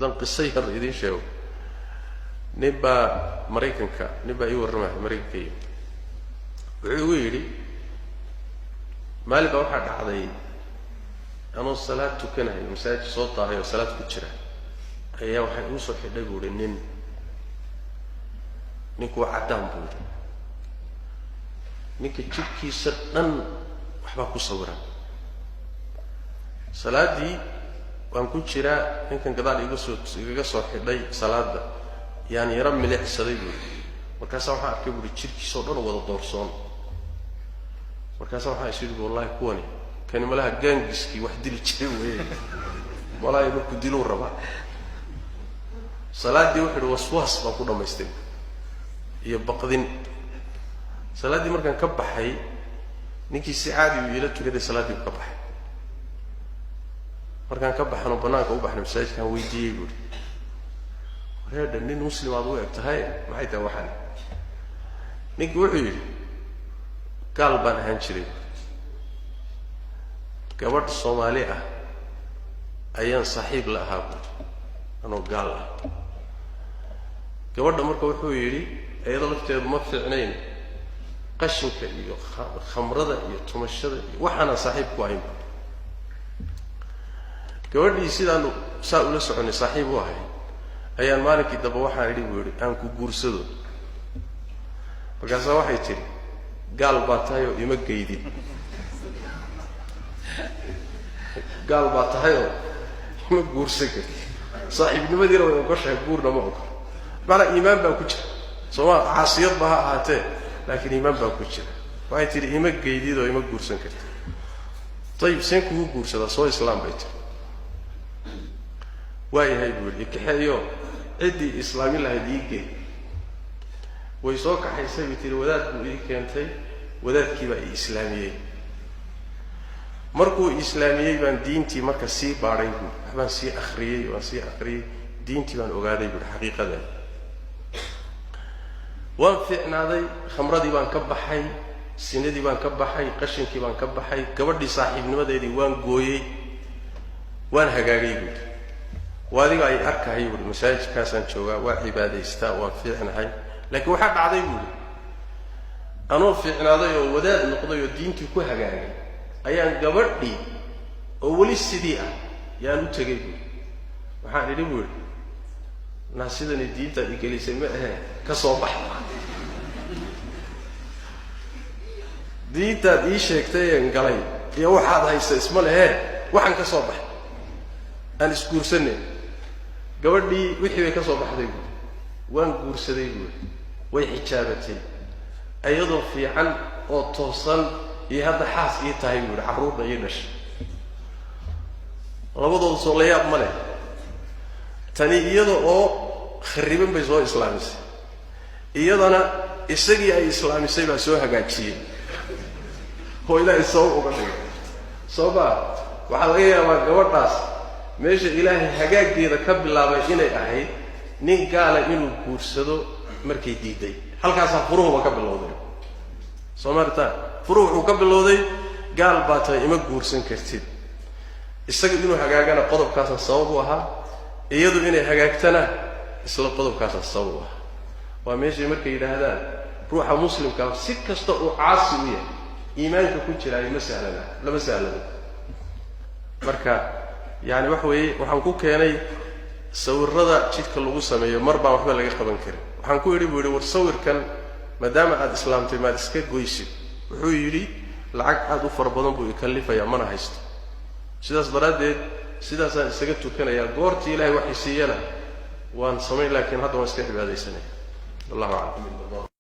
Haddaan qiso yar idiin sheego, nin baa Maraykanka, nin baa ii warramaya, Maraykanka yimi. Wuxuu igu yidhi, maalin baa waxaa dhacday anoo salaad tukanayo, masaajid soo daahay oo salaad ku jira, ayaa waxaa igu soo xidhay, buu ihi, nin. Ninku waa caddaan, buu yidhi. Ninka jidhkiisa dhan waxbaa ku sawiran. Salaaddii waan ku jiraa, ninkan gadaal iga soo igaga soo xidhay salaadda, yaan yaro milicsaday, buu yidhi. Markaasaa waxaan arkay, buuhi, jidhkiisao dhan oo wada doorsoon. Markaasaa waxaan is idhi, wallahi kuwani, kani malaha gangs-kii wax dili jiray weye, malaha markuu diluu rabaa. Salaaddii, wuxu yidhi, waswaas baan ku dhamaystay iyo baqdin. Salaaddii markaan ka baxay, ninkii si caadi uu iila tukaday, salaaddii buu ka baxay. Markaan ka baxano, banaanka u baxnay, masaajidkaan weydiiyey, buuhi, wareedha, nin muslimaad u eg tahay, maxay tahay waxaan? Ninkii wuxuu yidhi, gaal baan ahaan jiray, gabadh Soomaali ah ayaan saaxiib la ahaa, buuri, anoo gaal ah. Gabadha marka, wuxuu yidhi, iyadoo lafteedu ma fiicnayn, qashinka iyo khamrada iyo tumashada iyo waxaanaan saaxiib ku ahayn. Gabadhii sidaanu saa ula soconay, saaxiib u ahay, ayaan maalinkii dambe waxaan idhi, buu yidhi, aan ku guursado. Markaasaa waxay tidhi, gaal baa tahay oo ima geydid, gaal baa tahay oo ima guursan karti. Saaxiibnimadiina way ogoshahay, guurna ma ogol. Macnaa iimaan baa ku jira, sooma? Caasiyad ba ha ahaatee, laakiin iimaan baa ku jira. Waxay tidhi, ima geydid oo ima guursan karti. Ayib, seen kugu guursadaa? Soo islaam, bay tiri. Waayahay, buu yidhi, ikaxeeyo, ciddii islaamin lahayd ii geey. Way soo kaxaysay, bay tihi, wadaad buu ii keentay, wadaadkii baa ii islaamiyey. Markuu islaamiyey baan diintii marka sii baadhay, buui, waxbaan sii akriyey, waan sii akriyey, diintii baan ogaaday, buui, xaqiiqadeeda. Waan fiicnaaday, khamradii baan ka baxay, sinadii baan ka baxay, qashinkii baan ka baxay, gabadhii saaxiibnimadeedii waan gooyey, waan hagaagay, buui. Waa adiga ay arkahay, buui, masaajidkaasaan joogaa, waa cibaadaystaa, waan fiicnahay. Laakiin waxaa dhacday, buuhi, anoo fiicnaaday oo wadaad noqday oo diintii ku hagaagay, ayaan gabadhii oo weli sidii ah yaan u tegay, buui. Waxaan idhi, buuhi, naa sidani diintaad igelisay ma ahee, ka soo bax. Diintaad ii sheegtay een galay iyo waxaad haysa isma lehee, waxaan ka soo baxay, aan isguursanay. Gabadhii wixii bay ka soo baxday, buui, waan guursaday, buui. Way xijaabatay, iyadoo fiican oo toosan iyo hadda xaas ii tahay, buuhi, carruurna ii dhashay. Labadooda soo la yaab ma leh? Tani iyada oo khariban bay soo islaamisay, iyadana isagii ay islaamisay baa soo hagaajiyey oo Ilaahay sabab uga dhigay. Soo maa? Waxaa laga yaabaa gabadhaas meesha Ilaahay hagaaggeeda ka bilaabay inay ahayd nin gaala inuu guursado markay diiday. Halkaasaa furuhuba ka bilowday. Soo maartaa? Furuhu wuxuu ka bilowday, gaal baa tahay, ima guursan kartid. Isaga inuu hagaagana qodobkaasaa sabab u ahaa, iyadu inay hagaagtana isla qodobkaasaa sabab u ahaa. Waa meeshay markay yidhaahdaan, ruuxa muslimkaa si kasta uu caasi u yahay, iimaanka ku jiraayo ma sahlana, lama sahlano. Marka yani waxa weeye, waxaan ku keenay sawirada jidhka lagu sameeyo, mar baan waxba laga qaban karin. Waxaan ku idhi, buu yidhi, war sawirkan maadaama aada islaamtay, maad iska goysid? Wuxuu yidhi, lacag aada u fara badan buu ikallifayaa, mana haysto. Sidaas daraaddeed sidaasaan isaga tukanayaa, goortii Ilahay waxay siiyana waan samayn, laakiin hadda waan iska cibaadaysanaya. Wallahu aclam.